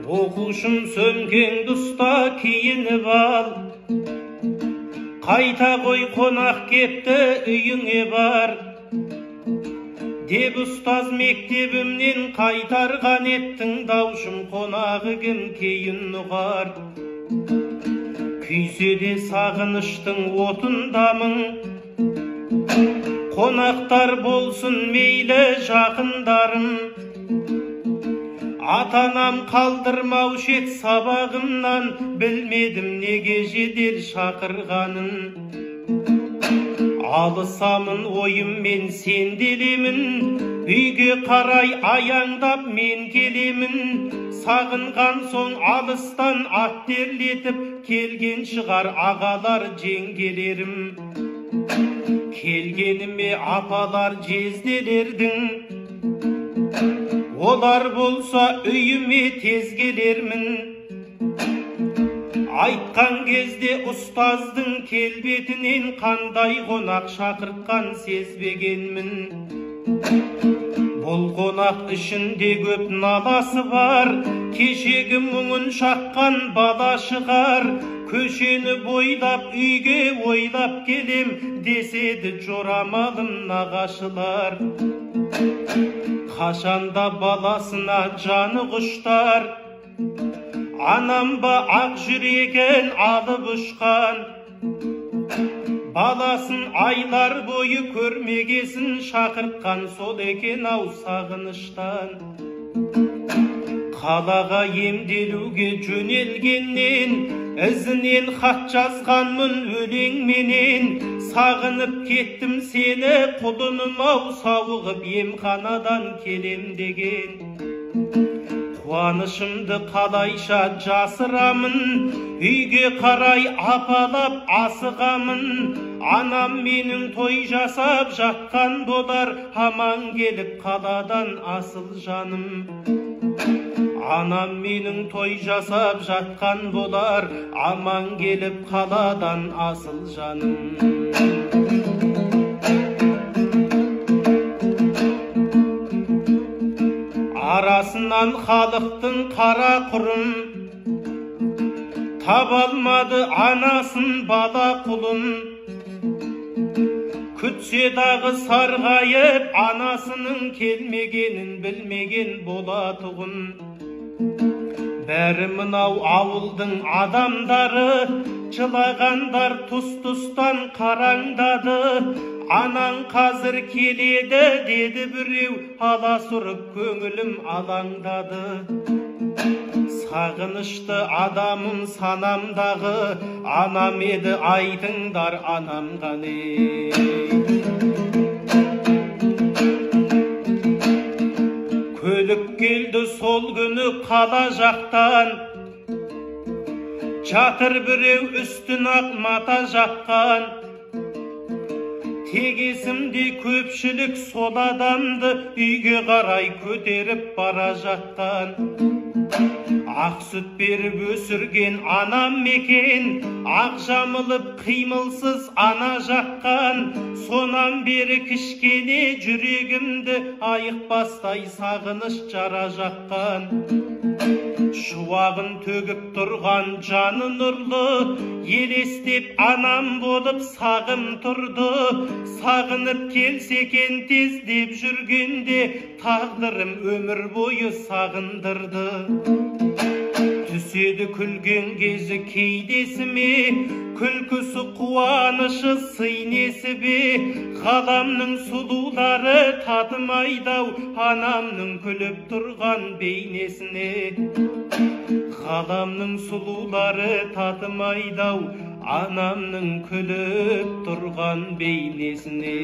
Оқушым, сөмкеңді ұста, киініп ал, қайта қой, қонақ кепті, үйіңе бар деп ұстаз мектебімнен қайтарған ед. Тыңдаушым, қонағы кім, кейін ұғар. Күйсе де сағыныштың отындамын, қонақтар болсын мейлі жақындарым. Ата-анам қалдырмаушы ед сабағымнан, білмедім неге жедел шақырғанын. Алысамын ойыммен сенделемін, үйге қарай аяңдап мен келемін. Сағынған соң алыстан ат терлетіп келген шығар ағалар, жеңгелерім. Келгеніме апалар, жезделердің, олар болса үйіме тез келермін. Айтқан кезде ұстаздың келбетінен қандай қонақ шақыртқан сезбегенмін. Бұл қонақ ішінде көп наласы бар, кешегі мұңын шаққан бала шығар. Көшені бойлап үйге ойлап келем деседі жорамалым нағашылар. Қашанда баласына жаны құштар, анам ба ақ жүрегін алып ұшқан. Баласын айлар бойы көрмегесін шақыртқан сол екен ау сағыныштан. Қалаға емделуге жөнелгеннен, ізінен хат жазғанмын өлеңменен. Сағынып кеттім сені, құлыным ау, сауығып емханадан келем деген. Қуанышымды қалайша жасырамын, үйге қарай апалап асығамын. Анам менің той жасап жатқан болар, аман келіп қаладан асыл жаным. Анам менің той жасап жатқан болар, аман келіп қаладан асыл жаным. Арасынан халықтың қара құрым, таба алмады анасын бала құлын. Күтсе дағы сарғайып анасының келмегенін білмеген болатұғын. Бәрі мынау ауылдың адамдары, жылағандар тұс-тұстан қараңдады. Анаң қазір келеді деді біреу, аласұрып көңілім алаңдады. Сағынышты адамым санамдағы, анам еді, айтыңдар анам қане. Көлік келді сол күні қала жақтан, жатыр біреу үстін ақ мата жапқан. Тек есімде көпшілік сол адамды үйге қарай көтеріп бара жатқан. Ақ сүт беріп өсірген анам мекен, ақ жамылып қимылсыз ана жаққан. Сонан бері кішкене жүрегімді айықпастай сағыныш жара жаққан. Шуағын төгіп тұрған жаны нұрлы, елестеп анам болып сағым тұрды. Сағынып келсе екен тез деп жүргенде, тағдырым өмір бойы сағындырды. Түседі күлген кезі кейдесіме, күлкісі қуанышы сый несібе. Ғаламның сұлулары татымайды-ау анамның күліп тұрған бейнесіне. Ғаламның сұлулары татымайды-ау анамның күліп тұрған бейнесіне.